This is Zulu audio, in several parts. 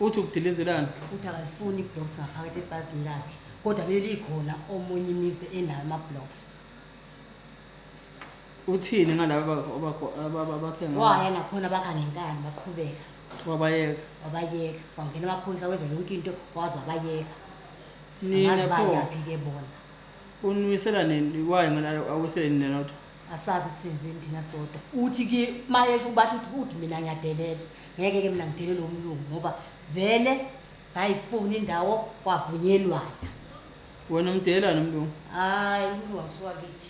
Uthi ukudilizelani? Uthi akalifuni i-blocks ngaphakathi ebhazini lakhe, kodwa belikhona omunye imizi enayo ama-blocks. Uthini ngalaba abakhe ngawo? Waya nakhona bakha ngenkani baqhubeka. Wabayeka. Wabayeka. Wangena amaphoyisa wenza yonke into waze wabayeka. Nina Angazi pho bayaphi ke bona. Uniwisela nini? Why ngona awisele nina nodwa? Asazi ukusenzeni thina sodwa. Uthi ke mayesho bathi uthi mina ngiyadelela. Ngeke ke mina ngidelele umlungu ngoba vele sayifuna indawo kwavunyelwana. Wena umdelela nomlungu? Hayi, umlungu wasuka kithi.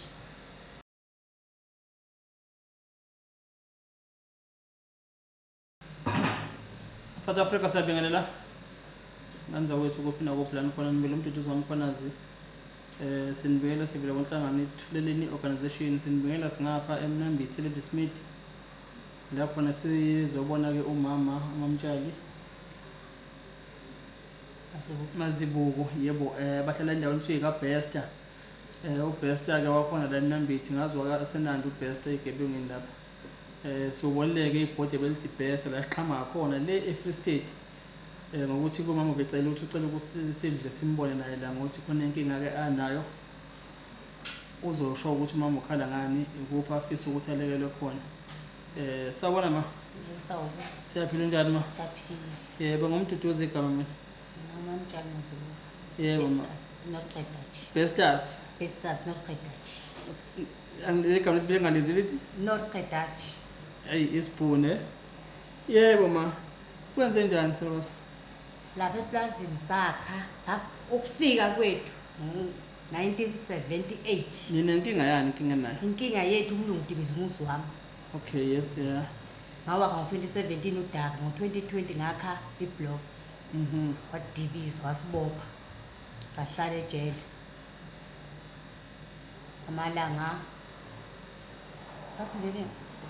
South Africa siyabingelela. Nganza wethu kuphi nakuphi lana khona nibele uMduduzi waMkhwanazi. Sinibingelela sivela kwenhlangano iThuleleni Organization, sinibingelela singapha eMnambithi eLadysmith. La khona sizobona ke umama uMamtshali Mazibuko, yebo, bahlala endaweni kuthiwa ikaBester. UBester ke wakhona la eMnambithi, ngazi wakaSenandi uBester egebengeni lapha. Siwubonile-ke ibhodi ebelithi Bester la siqhamuka khona le eFree State. Ngokuthi kumama ubecela ukuthi ucela ukuthi sidle simbone naye la ngokuthi khona inkinga-ke anayo. Uzosho ukuthi umama ukhala ngani, ikuphi afisa ukuthi alekelwe khona. Sawubona ma. Yebo, sawubona. Siyaphila, unjani ma? Saphila. Yebo, nguMduduzi igama mina. Noma Mtshali Mazibuko. Yebo ma. Besters, not Dutch. Besters. Besters, not Dutch. Leli gama lesibili ngalizi lithi? Not Dutch. Ayi isibhune. Yebo ma. Kwenze njani Thokoza? Lapha eplazini sakha ukufika kwethu ngo-1978. Ninenkinga yani inkinga nayo? Inkinga yethu umlungu udibiza umuzi wami. Okay, yes, yeah. Ngawakha ngo-2017 udaka, ngo-2020 ngakha i-blocks. Wadibiza, wasibopha. Sahlala ejele. Amalanga sasingene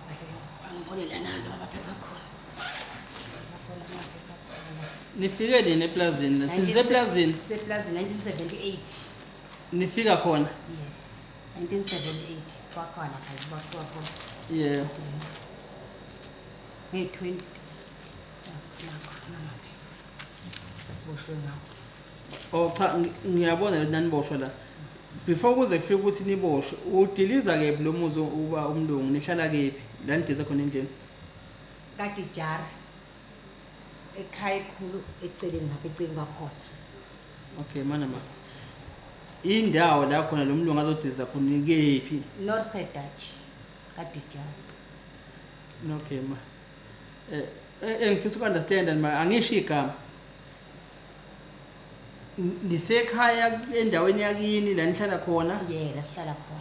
kahle angibone lana amaphepha akhona. Nifike nini eplazini? Siniseplazini? Seplazini 1978. Nifika khona? Yeah. 1978 kwakhona kahle kwakhiwa khona. Yeah. Nge-20 nakho namaphepha. Asiboshwe ngawo. Oh cha, ngiyabona ukuthi naniboshwa la. Before kuze kufike ukuthi niboshwe, udiliza kephi lo muzi uba umlungu, nihlala kephi? La nidiliza khona endlini. Kadijara. Ekhaya ekhulu eceleni ngapha eceleni kwakhona. Okay, mana ma. Indawo la khona lo mlungu azodiliza khona ikephi? North Dutch. Kadijara. Okay ma. Engifisa uku-understand ma, angisho igama. Nisekhaya endaweni yakini la nihlala khona? Yeah, la sihlala khona.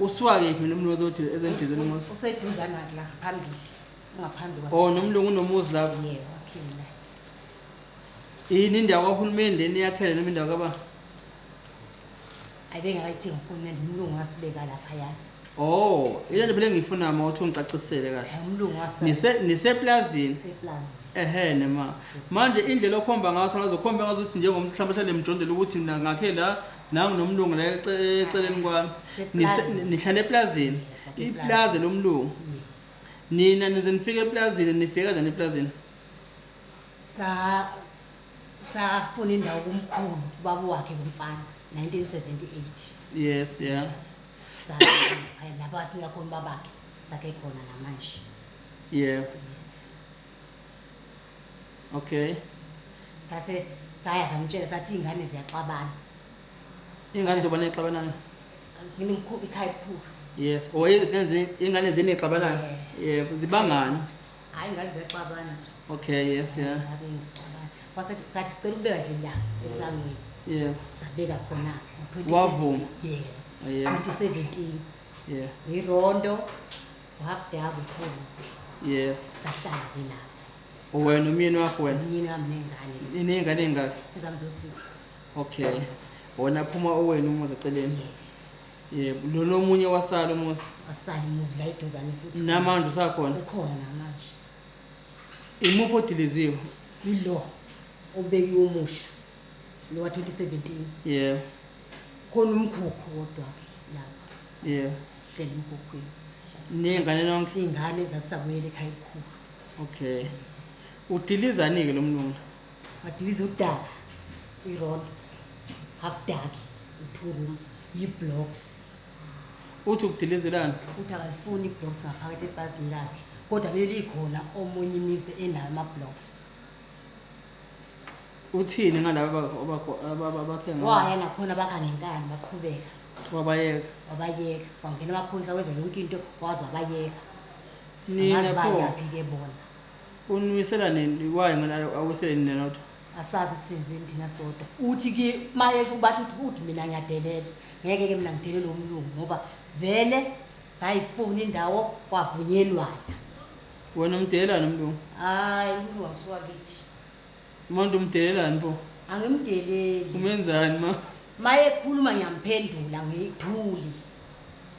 Usuka kephi nomlungu ezodizela umuzi? Useduzane la phambili. Ungaphambi kwase. Oh, nomlungu unomuzi lapho. Yeah, wakhile la. Yini indawo kahulumeni le niyakhele noma indawo kaba? Ayibengakayithengi uhulumeni, umlungu wasibeka laphaya. Oh, ile nto phela engiyifuna ma uthi ungicacisele kahle. Umlungu wase. Niseplazini. Seplazini. Ehhe ma. Manje indlela okhomba ngayo sangazo khomba ngazo ukuthi njengomuntu mhlawumbe ohlale emjondolo ukuthi mina ngakhe la nangu nomlungu la eceleni kwami. Nihlala eplazini. Iplazi lomlungu. Nina nize nifike eplazini, nifika kanjani eplazini? Safuna indawo kumkhulu ubaba wakhe kumfana 1978. Yes, yeah. Lapha wasinika khona ubabakhe, sakhe khona namanje. Yeah. Okay. Sase saya samtshela sathi ingane ziyaxabana. Ingane zobana exabanayo? Nginomkhulu ikhaya ekhulu. Yes, oh ingane zinexabanayo. Yebo, zibangani? Hayi ingane ziyaxabana. Okay, yes, yeah. Kwase sathi sicela ukubeka nje la esangweni. Yeah. Sabeka khona. Wavuma. Yeah. Yeah. 2017. Yeah. Irondo half double khulu. Yes. Sahlala ke lapho. Wena umyeni wakho wena? Umyeni wami nengane. Inengane engaki? Ezami zo 6. Okay. Wona phuma owenu umuzi eceleni. Yebo, lo omunye wasala umuzi. Wasala umuzi la eduzane futhi. Namanje usakhona? Ukhona namanje. Imuphi odiliziwe? Ilo obekiwe omusha. Lo wa 2017. Yeah. Khona umkhukhu kodwa ke lapha. Yeah. Sihleli emkhukhwini. Ningane nonke? Ingane zasabuyela ekhaya ekhulu. Okay. Udilizani-ke lo mlungu? Wadiliza udaka, irondo, half dark, u-two room, yi-blocks. Uthi ukudilizelani? Uthi akalifuni i-blocks ngaphakathi ebhazini lakhe, kodwa belikhona omunye imizi enayo ama-blocks. Uthini ngalaba abakhe ngawo? Waya nakhona bakha ngenkani baqhubeka. Wabayeka. Wabayeka. Wangena amaphoyisa wenza yonke into waze wabayeka. Nina Angazi pho? bayaphi-ke bona. Uniwisela nini? Why ngona awisele nina nodwa? Asazi ukusenzeni thina sodwa. Uthi ke mayesho bathi uthi mina ngiyadelela. Ngeke ke mina ngidelele umlungu ngoba vele sayifuna indawo kwavunyelwana. Wena umdelelani umlungu? Hayi, umlungu wasuka kithi. Umuntu umdelelani pho? Angimdeleli. Umenzani ma? Mayekhuluma ngiyamphendula ngiyithuli.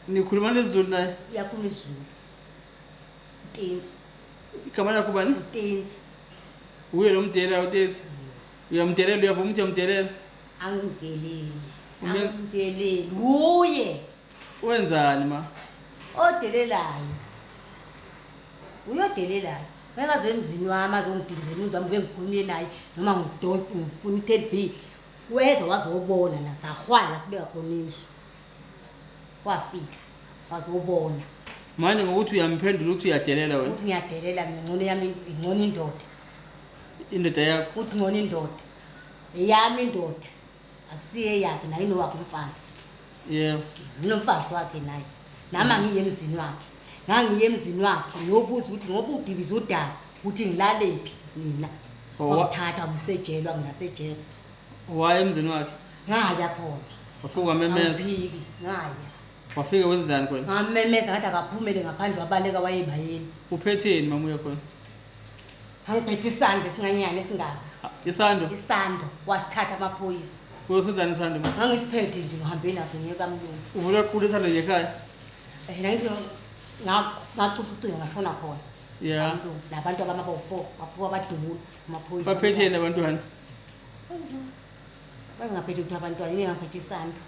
Nikhuluma nesiZulu naye? Uyakhuluma isiZulu. Tensi. Igama lakho bani? Tensi. Uye lo mdelela uTensi. Uyamdelela, uyavuma ukuthi uyamdelela? Angideleli. Angideleli. Uye. Wenzani ma? Odelelayo. Uyodelelayo. Ngeke emzini wami azongidibizela umuzi wami bengikhulume naye noma ngidonse ngifuna i-10 B. Weza wazobona la sahwala sibeka khona indlu. Wafika wazobona. Manje ngokuthi uyamphendula ukuthi uyadelela wena. Uthi ngiyadelela mina, ngcono yami ngcono indoda. Indoda yakho. Uthi ngcono indoda. Eyami indoda. Akusiye yakhe naye inowakhe umfazi. Yebo. Nginomfazi wakhe naye. Nami angiye emzini wakhe. Ngangiye emzini wakhe ngiyobuza ukuthi ngoba udibiza udaba ukuthi ngilalephi mina. Wangithatha ngisejelwa nginasejele. Waya emzini wakhe? Ngaya khona. Wafika wamemeza. Angifiki, ngaya. Wafika wenzani khona? Ngamemeza ngathi akaphumele ngaphandle wabaleka wayebayeni. Uphetheni mama uya khona? Angiphethe isando esincanyana esingaka. Isando? Isando wasithatha amaphoyisa. Uyosizana isando mama? Ngangisiphethe nje ngihambe naso ngiye kamlungu. Uvula qula isando nje ekhaya? Ngithi ngacusa ucingo ngashona khona. Yeah. Nabantu abama-4 bafika badubula amaphoyisa. Baphetheni abantwana? Bangaphethe ukuthi abantwana yini ngaphethe isando.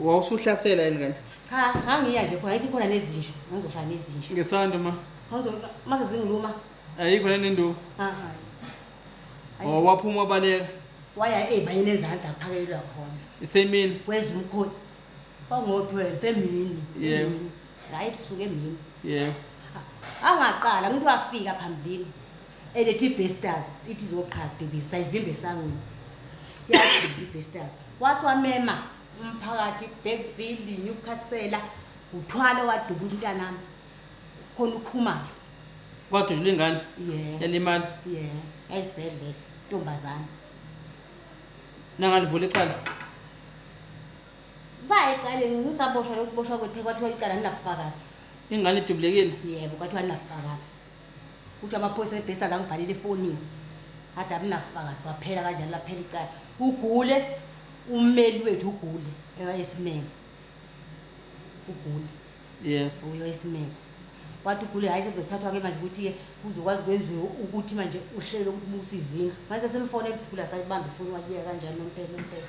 Wawusuhlasela yini kanti? Cha, ngangiya nje khona ngithi khona nezinja, ngizoshaya nezinja. Ngesando ma. Ngizoka mase zingiluma. Ayikho nenduku. Ah. Oh, waphuma wabaleka. Waya ebayeni ezansi aphakelelwa khona. Isemini. Kweza umkhulu. Kwango-12 emini. Yebo. Hayi ebusuku emini. Yebo. Angaqala umuntu wafika phambilini. Elethe i-Besters ithi izoqhadibisa sayivimba esangweni. Yathi i-Besters. Waswamema umphakathi Bergville, Newcastle, uthwala wadubula umntanami. Khona ukhumalo. Kwadubula ingane? Yebo. Yalimala? Yebo, esibhedlela intombazana. Nangalivula icala? Saya ecaleni ngisaboshwa lokuboshwa kwethu kwathiwa icala linabufakazi. Ingane idubulekile? Yebo, kwathiwa linabufakazi. Uthi amaphoyisa eBesters angibhalele efonini. Athi akunabufakazi kwaphela kanjalo laphela icala. Ugule ummeli wethu ugule ewayesimele. Ugule. Yebo. Uyo esimele. Wathi ugule hayi sekuzothathwa ke manje ukuthi ke uzokwazi kwenziwe ukuthi manje uhlelo ukuthi ubuse izindlu. Manje sesimfonela ugula sayibamba ifoni wayeka kanjalo nompela nompela.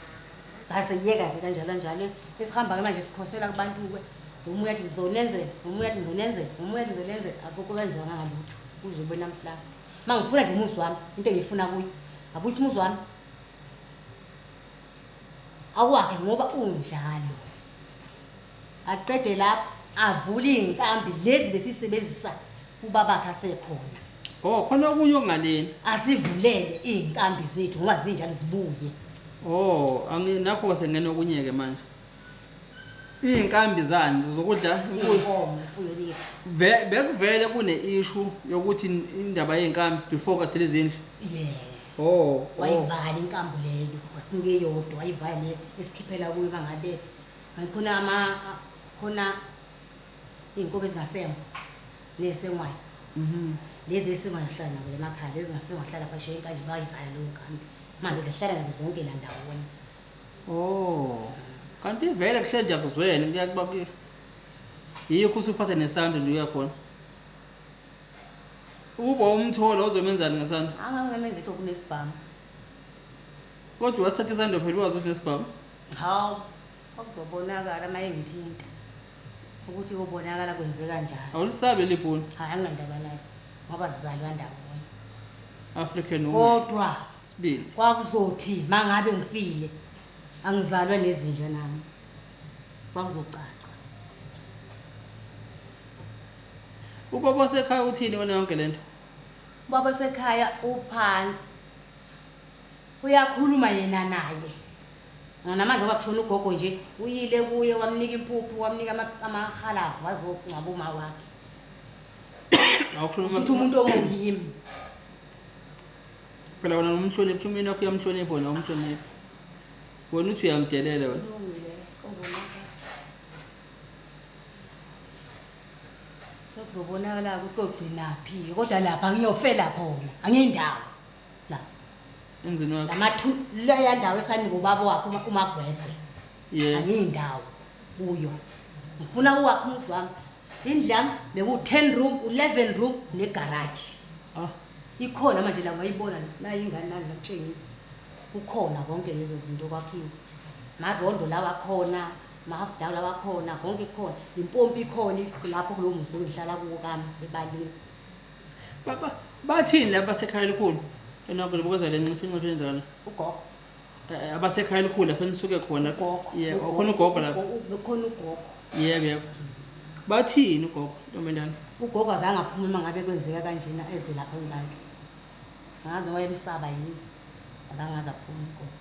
Saseyeka ke kanjalo kanjalo. Esihamba ke manje sikhosela kubantu ke. Umoya athi ngizonenzela, umoya athi ngizonenzela, umoya athi ngizonenzela, akukho kwenziwa ngalutho. Kuzobe namhlanje. Mangifuna nje umuzi wami, into engifuna kuyi. Abuyisa umuzi wami. Awakhe ngoba unjalo. Aqede lapho avule inkambi lezi besisebenzisa ubabakhe asekhona. Oh, khona okunye okungaleni. Asivulele inkambi zethu ngoba zinjalo zibuye. Oh, anginakho sengena okunye ke manje. Inkambi zani zokudla imfuyo? Inkomo, imfuyo yethu. Bekuvele kune issue yokuthi indaba yeinkambi before kadele izindlu. Yeah. Oh, wayivala inkambu leyo, wasinike yodwa, wayivala le esikhiphela kuyo bangabe. Khona ama khona inkomo ezingasengwa nesengwayo. Lezi esengwa zihlala nazo emakhaya, lezi ngasengwa hlala phesheya inkambi bayivala leyo nkambi. Manje zihlala nazo zonke la ndawonye. Oh. Kanti vele kuhleli nje akuzwene kuyakuba kuye. Yikho usuphatha nesando nje uyakhona. Uba umtholo uzomenzani ngesando? Angangimenza into kunesibhamu. Kodwa wasithatha isando phela wazi ukuthi nesibhamu. Hawu, kwakuzobonakala maye ngithinta. Ukuthi kubonakala kwenzeka kanjani. Awulisabi libhunu? Hayi, anginandaba naye ngoba sizalwa ndawonye. African woman. Kodwa Sibili. kwakuzothi mangabe ngifile angizalwe nezinja nami. Kwakuzocaca. Ubaba osekhaya uthini wena yonke lento? Ubaba osekhaya uphansi. Uyakhuluma yena naye. Namanje ngoba kushona ugogo nje uyile kuye wamnika impuphu wamnika amahalavu azokungcwaba uma wakhe. Awukhuluma Futhi umuntu onguyimi. Phela wena umhloniphi umyeni wakho uyamhlonipha wena umhloniphi. Wena uthi uyamdelela wena. Kulungile, kuzobonakala. Sekuzobonakala ukuthi kogcinaphi kodwa lapha ngiyofela khona angiyindawo la Emzini wakho. lamathu leya ndawo esanika ubaba wakhe uMagwegwe. Yeah. Angiyindawo kuyo. Ngifuna uwakhe umuzi wami. Indlu yami beku-10 room, 11 room negaraji. Ah. Ikhona manje la ungayibona nayi ingane nami ngakutshengisa. Kukhona konke lezo zinto kwakhiwe. Marondo lawa khona, ma-half down lawa khona, konke kukhona. Impompi ikhona lapho kulowo muzi engihlala kuwo kami ebaleni. Bathini laba basekhaya elikhulu? Enakho lokwenza le nxifi nxifi njalo. Ugogo. Abasekhaya elikhulu lapho enisuke khona. Ugogo. Yebo, khona ugogo lapho. Ukhona ugogo. Yebo, yebo. Bathini ugogo ntombendana? Ugogo azange aphume uma ngabe kwenzeka kanjena eze lapha enzansi. Ngabe wayemsaba yini? Azange aze aphume ugogo.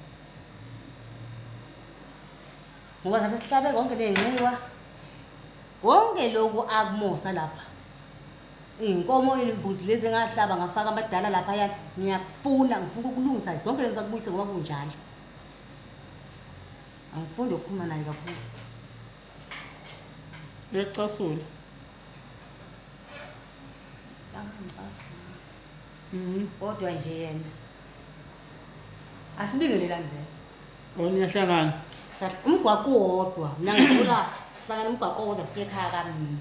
Ngoba sase sihlabe konke nezinxiwa. Konke lokhu akumosa lapha. Inkomo imbuzi lezi engahlaba ngafaka amadala lapha yana ngiyakufuna ngifuna ukulungisa zonke lezi zakubuyise ngoba kunjalo. Angifundi ukukhuluma naye kakhulu. Uyacasula. Angicasula. Kodwa nje yena asibingelelani vele. Oh niyahlangana. Sathi umgwaqo wodwa mina ngifuna sihlangana umgwaqo wodwa sifike ekhaya kami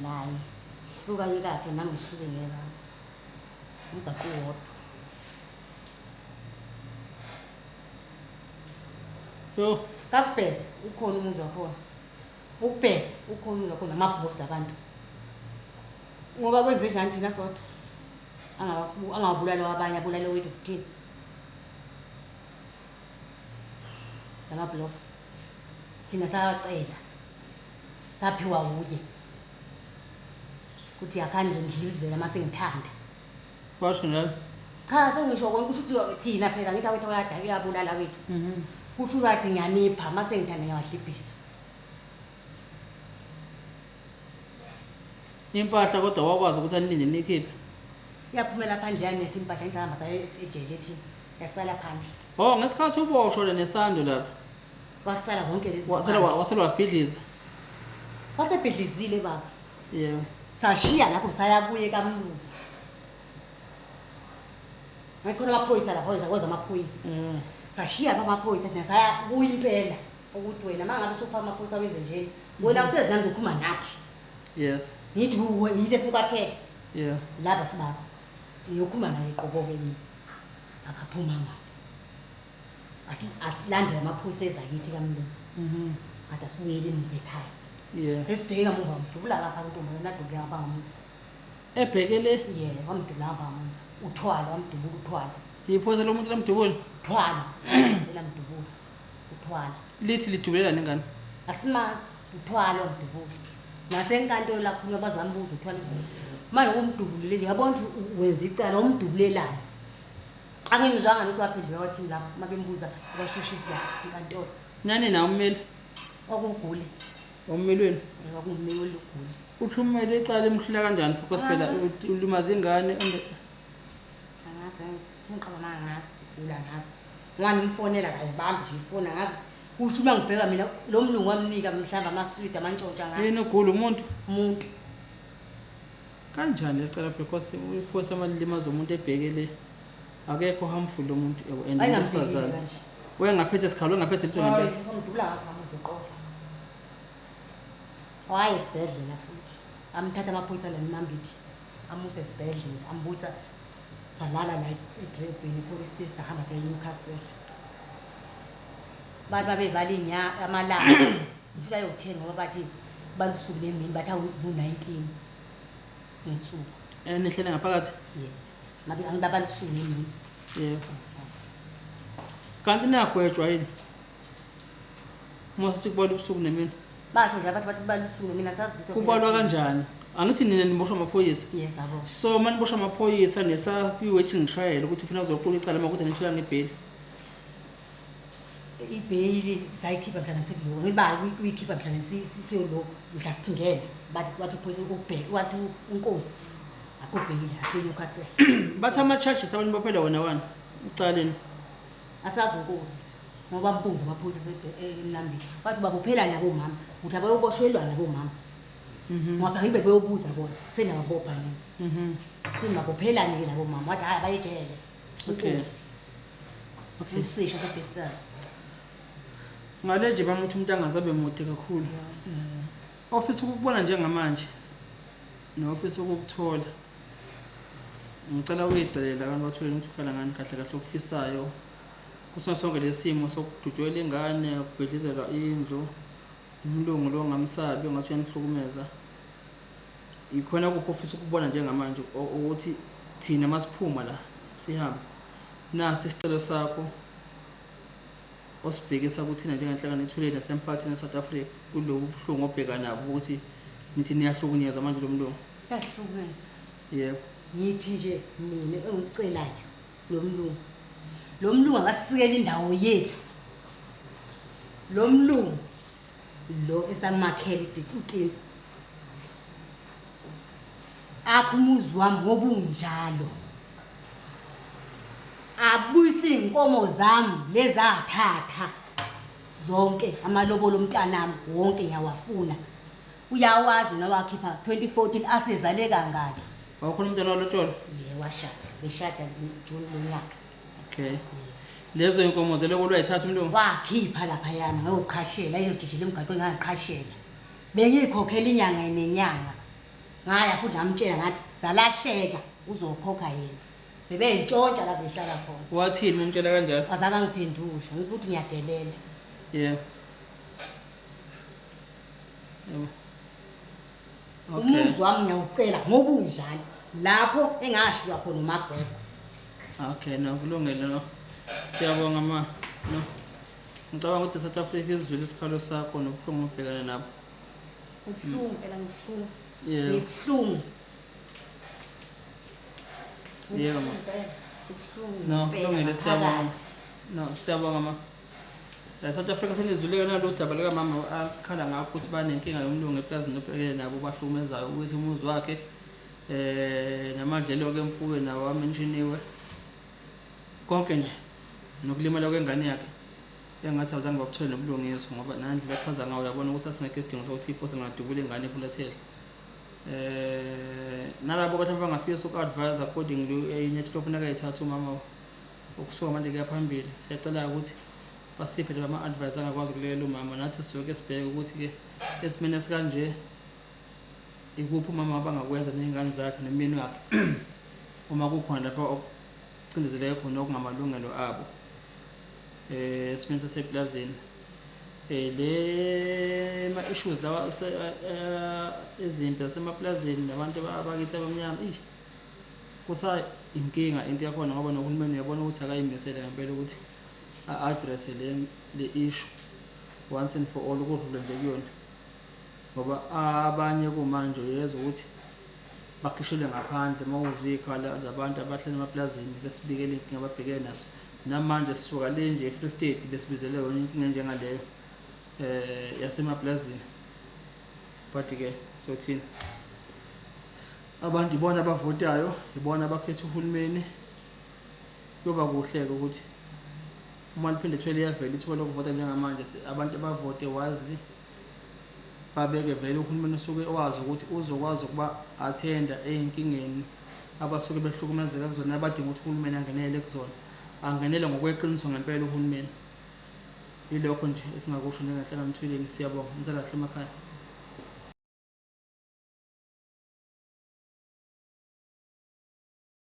naye. Hluka yekakhe nami ngihluke ngekami. Umgwaqo wodwa. Yo. Kakubheke ukhona umuzi wakhona. Ukubheke ukhona umuzi wakhona amabhosi abantu. Ngoba kwenze njani thina sodwa? Angabulali abanye abulale wethu kuthini? Lama blocks. Thina sawacela. Saphiwa uye. Kuthi yakhani nje ngidlizela mase ngithanda. Washo njalo. Cha sengisho konke kusho ukuthi thina phela ngithi awethu ayadala uyabulala wethu. Kusho ukuthi ngiyanipha mase ngithanda ngiyawahlibhisa. Impahla kodwa wakwazi ukuthi anilinde nikhiphe. Yaphumela phandle yanetha impahla ngisahamba saye ejele thina. Yasala phandle. Oh ngesikhathi uboshwa le nesando lapha. Wasala konke lezi. Wasala wasala wabhidliza. Wasebhidlizile baba. Yebo. Sashiya lapho saya kuye kamlungu. Ngakhona amaphoyisa lapho kweza amaphoyisa. Sashiya lapha amaphoyisa thina saya kuye impela ukuthi wena mangabe usufaka amaphoyisa wenze nje wena usezanzi ukhuluma nathi. Yes. Ngithi yile sukwakhela. Yeah. Laba sibazi. Ngiyokhuluma naye qobo-ke mina. Akaphuma ngapha. Asilandele amaphoyisa ezakithi kamlungu. Ngathi asibuyele emuva ekhaya. Yeah. Sesibheke kamuva wamdubula ngapha untombazane adubule ngapha ngamuva. Ebhekele? Yebo, wamdubula ngapha ngamuva. Uthwala wamdubula uthwala. Iphoyisa lomuntu lamdubula? Uthwala. Lamdubula. Uthwala. Lithi lidubulelani ingane? Asimazi uthwala wamdubula. Nasenkantolo lakhulunywa baze bambuza uthwala. Manje umdubulile nje yabona ukuthi wenza icala umdubulelani. Angimzwanga ukuthi waphendula wathini lapho uma bembuza abashushisi la enkantolo. Nani na ummeli? Kwakugule. Ummeli wenu? Yebo, kwakuwummeli olugule. Uthi ummeli icala imhlula kanjani because phela ulimaza ingane Angazi, ngiqala angazi, ugula angazi. Ngoba ngimfonela akayibambi nje ifoni angazi. Kusho uma ngibheka mina lo mlungu wamnika mhlawumbe amaswidi amantshontsho angazi. Yini ugula umuntu? Umuntu. Kanjani lecala because iphosa amalilimaza umuntu ebhekele akekho harmful lo muntu yabo and Wayengambhekile wesifazane. kanje. Wayengaphethe sikhalo, wayengaphethe lutho ngempela. Hayi, wamdubula ngapha ngamuva eqolo. Waya esibhedlela futhi. Amthatha amaphoyisa la eMnambithi. Amusa esibhedlela, ambusa salala la edrobheni police station sahamba siya eNewcastle. Bathi babevala amalanga. Ngisho ayothenga ngoba bathi balusuku lemini bathi awu 19 ngensuku. Nihlele ngaphakathi? Yebo. Ngabe angibabala ubusuku nemini. Yebo. Kanti niyagwetshwa yini? Uma sithi kubalwa ubusuku nemini. Basho nje abathi bathi kubalwa ubusuku nemini asazi lutho. Kubalwa kanjani? Angithi nina niboshwa amaphoyisa. Yes, aboshwa. So uma niboshwa amaphoyisa nisa kwi-waiting trial ukuthi ufuna uzoqula icala uma kuthi anitholanga ibheli. Ibheyili sayikhipha mhlazane sekuloku. Ngibala uyikhipha mhlazane siyoloku mhla singena. Bathi wathi uphoyisa ukubheka wathi unkosi akubheyili asiNewcastle. Bathi ama-charges abantu baphela wona wani ecaleni. Asazi unkosi ngoba mbuza amaphoyisa emnambili. Bathi babophela nabo mama ukuthi abayoboshelwa nabo mama. Ngoba ngibe beyobuza bona senababopha nini. Singabophelani ke labo mama wathi hayi abayejele. Okay. Unkosi. Okay. Umsisha seBesters. Ngale nje bami uthi umuntu angazabe mude kakhulu. Ofisa ukukubona njengamanje nofisa ukukuthola. Ngicela uyicelela abantu bathole ukuthi ukhala ngani kahle kahle okufisayo. Kusona sonke lesimo sokudutshwela ingane, ukubhidlizelwa indlu, umlungu lo ongamsabi ongathi uyanihlukumeza. Ikhona kuphi ofisa ukubona njengamanje ukuthi thina masiphuma la sihambe. Nasi isicelo sakho osibhekisa kuthina njengenhlangano ethuleni nasemphakathini e-South Africa kulobu buhlungu obheka nabo ukuthi nithi niyahlukunyezwa manje lo mlungu. Yahlukumeza. Yebo. Ngithi nje mina engicelayo lo mlungu. Lo mlungu akasikele indawo yethu. Lo mlungu lo esamakhela utinsi. Akho umuzi wami ngobunjalo. Abuyise iy'nkomo zami lezathatha zonke amalobolo omntanami wonke ngiyawafuna. Uyawazi nawakhipha 2014 asezale kangaki. Wawukhona umntwana walotsholwa? Ye washada, beshada June lonyaka. Okay. Lezo inkomo zelobolo wayithatha umlungu? Wakhipha laphayana ngayoqhashela eyojijela emgaqweni ngaqhashela. Bengiyikhokhela inyanga nenyanga. Ngaya futhi ngamtshela ngathi zalahleka uzokhokha yena. Bebeyintshontsha la behlala khona. Wathini umtshela kanjalo? Azange angiphendule, ngikuthi ngiyadelela. Yebo. Yebo. Okay. Umuzi wami ngiyawucela ngobunjalo lapho engashiywa khona uMagwegwe. Okay, no kulungile no. Siyabonga ma. No. Ngicabanga ukuthi South Africa izwile isikhalo sakho nobuhlungu obhekana nabo. Ubuhlungu phela ngibuhlungu. Yebo. Ngibuhlungu. Yebo ma. Ubuhlungu. No, impela kulungile siyabonga. ngaphakathi. No, siyabonga ma. South Africa selizwile nalo daba likamama akhala ngakho ukuthi banenkinga yomlungu eplazini obhekene nabo bahlukumezayo ukuthi umuzi wakhe namadlelo ke emfuyo nawo amenshiniwe. Konke nje nokulimala kwengane yakhe engathi awuzange bakuthole nobulungiswa ngoba nandlela achaza ngawo uyabona ukuthi asingekho isidingo sokuthi iphosa ngadubula ingane efulathele. Nalabo bathi abangafisa uku-advise accordingly inyathelo ofuneka ayithathe umama ukusuka manje kuya phambili siyacela ukuthi basiphe nje ama-advice angakwazi ukulekelela umama nathi sizoke sibheke ukuthi-ke esimeni esikanje ikuphi umama abangakwenza ney'ngane zakhe nomyeni wakhe uma kukhona lapho okucindezeleke khona okungamalungelo abo esimeni saseplazini. Le ma-issues lawa ezimpi zasemaplazini nabantu abakithi abamnyama eish kusa inkinga into yakhona ngoba nohulumeni uyabona ukuthi akayimisele ngempela ukuthi a-address le issue once and for all ukudlula nje kuyona ngoba abanye kumanje uyezwa ukuthi bakhishelwe ngaphandle uma uzwa iy'khala zabantu abahlala emaplazini besibikela iy'nkinga ababhekene nazo. Namanje sisuka le nje e-Free State besibizele yona inkinga enjengaleyo yasemaplazini. But-ke sothini, abantu ibona abavotayo, ibona abakhetha uhulumeni. Kuyoba kuhle-ke ukuthi uma liphinde kuthiwe liyavela ithuba lokuvota njengamanje abantu abavote wisely babeke vele uhulumeni usuke wazi ukuthi uzokwazi ukuba athenda ey'nkingeni abasuke behlukumezeka kuzona abadinga ukuthi uhulumeni angenele kuzona angenele ngokweqiniso ngempela uhulumeni. Yilokho nje esingakusho njengenhlangano Mthweleni. Siyabonga, nisale kahle emakhaya.